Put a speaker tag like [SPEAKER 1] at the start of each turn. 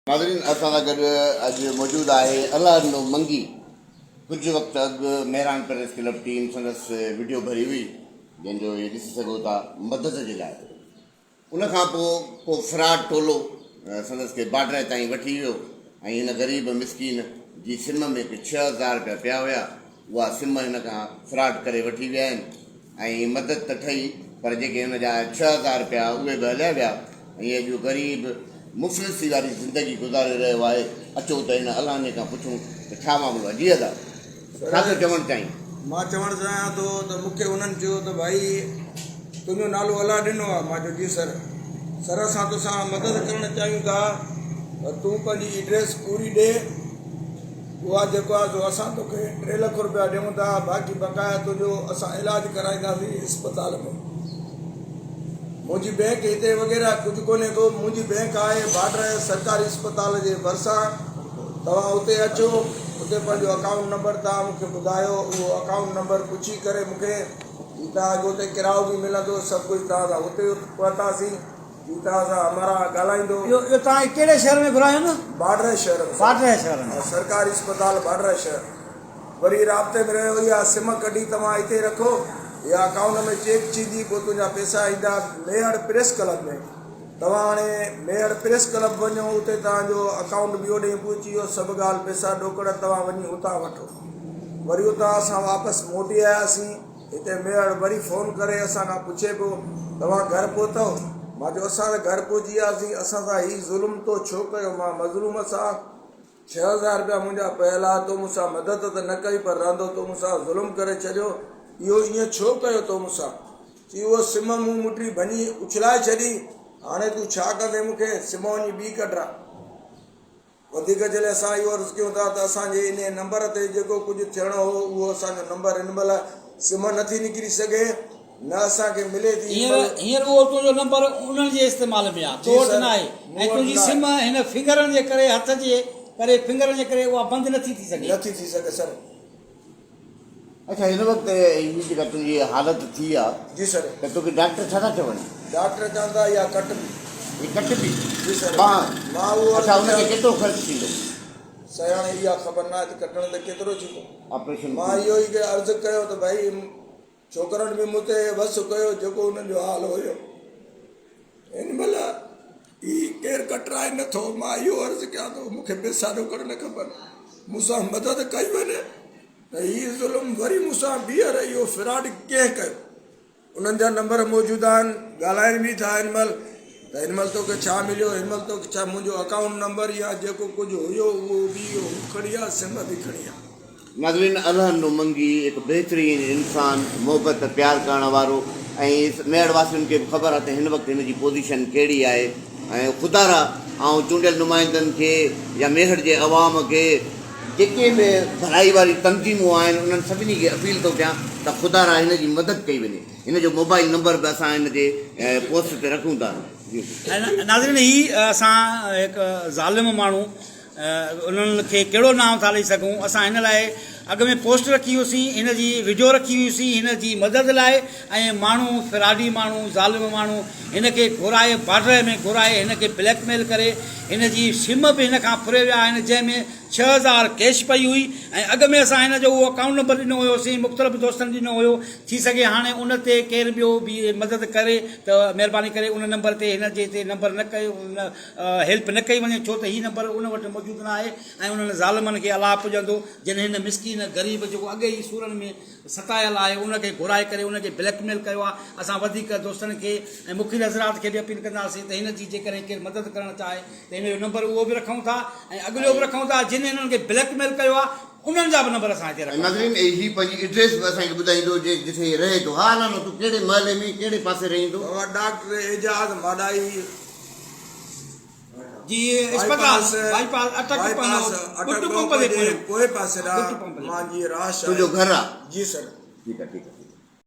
[SPEAKER 1] ناظرين اسان سان گڏ اڄ موجود آهي الله ڏنو منگي ڪجهه وقت اڳ مهراڻ پريس ڪلب ٽيم سندس وڊيو ڀري هئي جنهن جو هي ڏسي سگهو ٿا مدد جي لاء ان کان پوء ڪو فراڊ ٽولو سندس کي بارڊر تائين وٺي ويو ۽ هن غريب مسڪين جي سم ۾ هڪ 6000 رپيا پيا هيا اها سم هن کان فراڊ ڪري وٺي ويا آهن ۽ مدد ته ٺهي پر جيڪي هن جا 6000 رپيا اهي به هليا ويا ۽ اڄ غريب مفلسي واري زندگي گذاري رهيو آهي اچو ته هن الاني کان پڇون ته ڇا معاملو آهي جي ادا ڇا ٿو چوڻ چاهين؟
[SPEAKER 2] مان چوڻ چاهيان ٿو ته مون کي انهن چيو ته ڀائي تنهنجو نالو الله ڏنو آهي مان چيو جي سر سر اسان توسان مدد ڪرڻ چاهيون ٿا ته تون پنهنجي ايڊريس پوري ڏي اها جيڪو آهي سو اسان توکي ٽي لک روپيا ڏيون ٿا باقي بقايا تنهنجو اسان علاج ڪرائينداسين اسپتال ۾ منهنجي بئنڪ هتي وغيره ڪجهه ڪونهي ڪو منهنجي بئنڪ آهي بارڊر سرڪاري اسپتال جي ڀرسان توهان اتي اچو اتي پنهنجو اڪائونٽ نمبر توهان مونکي ٻڌايو اهو اڪائونٽ نمبر پڇي ڪري مونکي توهان کي اتي ڪرايو به ملندو سڀ ڪجهه توهان سان اتي پهتاسين جي توهان سان همراهه ڳالهائيندو.
[SPEAKER 3] اهو توهان کي ڪهڙي شهر ۾ گهرايو نه؟
[SPEAKER 2] باڊره شهر ۾
[SPEAKER 3] باڊره شهر ۾.
[SPEAKER 2] سرڪاري اسپتال باڊره شهر. وري رابطي ۾ رهيو اها سم ڪڍي توهان هتي رکو اها اڪائونٽ ۾ چيڪ ٿيندي پوء تنهنجا پئسا ايندا ميهڙ پريس ڪلب ۾ توهان هاڻي ميهڙ پريس ڪلب وڃو اتي توهان جو اڪائونٽ به اوڏي پهچي ويو سڀ ڳالهه پئسا ڏوڪڙ توهان وڃي اتان وٺو وري اتان اسان واپس موٽي آياسين. هتي ميهڙ وري فون ڪري اسان کان پڇي پيو، توهان گهر پهتؤ؟ مان چيو، اسان ته گهر پهچي وياسين، اسان سان هي ظلم تو ڇو ڪيو؟ مان مظلوم سان 6000 رپيا منهنجا پيل ها، تو مون سان مدد ته نه ڪئي پر رهندو تو مون سان ظلم ڪري ڇڏيو، اهو ائين ڇو ڪيو تو مون سان؟ چي، اهو سم مون مٽي ڀڃي اڇلائي ڇڏي، هاڻي تون ڇا ڪندين مون کي سم وڃي ٻي ڪڍرا. وڌيڪ جڏهن اسان اهو عرض ڪيون ٿا ته اسان جي انهي نمبر تي جيڪو ڪجهه ٿيڻو هو اهو اسان جو نمبر هن مهل سم نه ٿي نڪري سگهي نه اسان کي ملي ٿي هن مهل.
[SPEAKER 3] هينئر اهو تنهنجو نمبر انهن جي استعمال ۾ آهي تو
[SPEAKER 2] جي
[SPEAKER 3] وٽ
[SPEAKER 2] سر
[SPEAKER 3] نه آهي
[SPEAKER 2] مون
[SPEAKER 3] ۽
[SPEAKER 2] وٽ
[SPEAKER 3] تنهنجي
[SPEAKER 2] نه
[SPEAKER 3] سم
[SPEAKER 2] آهي.
[SPEAKER 3] هن فنگرن جي ڪري هٿ جي ڪري فنگرن جي ڪري اها بند نه ٿي ٿي سگهي.
[SPEAKER 2] نه ٿي ٿي سگهي سر.
[SPEAKER 1] اڇا هن وقت هي جيڪا تنهنجي حالت ٿي آ
[SPEAKER 2] جي سر.
[SPEAKER 1] ته توکي ڊاڪٽر ڇا ٿا چون؟
[SPEAKER 2] ڊاڪٽر چون ٿا اها ڪٽبي.
[SPEAKER 1] هي ڪٽبي؟
[SPEAKER 2] جي سر.
[SPEAKER 1] ٻانهن؟
[SPEAKER 2] مان اهو عرض
[SPEAKER 1] اڇا ان کي
[SPEAKER 2] ڪيان.
[SPEAKER 1] ڪيترو خرچ ٿيندو؟
[SPEAKER 2] سائين هاڻي اها خبر ناهي ته ڪٽڻ تي ڪيترو ٿيندو.
[SPEAKER 1] آپريشن
[SPEAKER 2] مان اهو ئي عرض ڪيو ته ڀائي ڇوڪرن به مون تي وس ڪيو جيڪو انهن جو حال هيو. هن مهل هي ڪير ڪٽرائي نه ٿو مان اهو عرض ڪيان ٿو مون کي پئسا ڏوڪڙ نه کپن مون سان مدد ڪئي وڃي ته هي ظلم وري مون سان ٻيهر اهو فراڊ ڪنهن ڪيو انهن جا نمبر موجود آهن ڳالهائن به ٿا هن مهل ته هن مهل توکي ڇا مليو هن مهل توکي ڇا منهنجو اڪائونٽ نمبر يا جيڪو ڪجهه هيو اهو به هو کڻي آ سم به کڻي آ.
[SPEAKER 1] ناظرين الهندو منگي هڪ بهترين انسان محبت پيار ڪرڻ وارو ۽ ميهڙ واسين کي به خبر آهي ته هن وقت هن جي پوزيشن ڪهڙي آهي ۽ خدارا آئون چونڊيل نمائندن کي يا ميهڙ جي عوام کي جيڪي به ڀلائي واري تنظيمون آهن انهن سڀني کي اپيل ٿو ڪيان ته خدارا هن جي مدد ڪئي وڃي هن جو موبائل نمبر به اسان هن جي پوسٽ تي رکون ٿا.
[SPEAKER 3] ناظرين هي اسان هڪ ظالم ماڻهو انهن کي ڪهڙو نانء ٿا ڏئي سگهون اسان هن لاء اڳ ۾ پوسٽ رکي هئيسين هن جي وڊيو رکي هئيسين هن جي مدد لاء ۽ ماڻهو فراڊي ماڻهو ظالم ماڻهو هن کي گهرائي بارڊر ۾ گهرائي هن کي بليڪ ميل ڪري هن جي سم به هن کان ڦري ويا آهن جنهن ۾ 6000 ڪيش پئي هئي ۽ اڳ ۾ اسان هن جو اهو اڪائونٽ نمبر ڏنو هيوسين مختلف دوستن ڏنو هيو ٿي سگهي هاڻي ان تي ڪير ٻيو به مدد ڪري ته مهرباني ڪري ان نمبر تي هن جي تي نمبر نه ڪيو هيلپ نه ڪئي وڃي ڇو ته هي نمبر ان وٽ موجود نه آهي ۽ انهن ظالمن کي الله پڄندو جن هن مسڪين غريب جيڪو اڳي ئي سورن ۾ ستايل آهي ان کي گهرائي ڪري ان کي بليڪ ميل ڪيو آهي اسان وڌيڪ دوستن کي ۽ مخير حضرات کي به اپيل ڪنداسين ته هن جي جيڪڏهن ڪير مدد ڪرڻ چاهي ته هن جو نمبر اهو به رکون ٿا ۽ اڳليو به رکون ٿا جن هنن کي بليڪ ميل ڪيو آهي انهن جا به نمبر اسان هتي رکون ٿا.
[SPEAKER 1] ناظرين هي پنهنجي ايڊريس به اسان کي ٻڌائيندو جي جتي هي رهي ٿو ها نانو تون ڪهڙي محلي ۾ ڪهڙي پاسي رهين ٿو.
[SPEAKER 2] بابا ڊاڪٽر اعجاز ماڏائي
[SPEAKER 3] جي اسپتال بائي پاس اٽڪ پنو ٻٽ پمپ جي پويان
[SPEAKER 2] پوئين پاسي ڏانهن مان جي رهائش آهي.
[SPEAKER 1] تنهنجو گهر آ.
[SPEAKER 2] جي سر.
[SPEAKER 1] ٺيڪ آ ٺيڪ آ.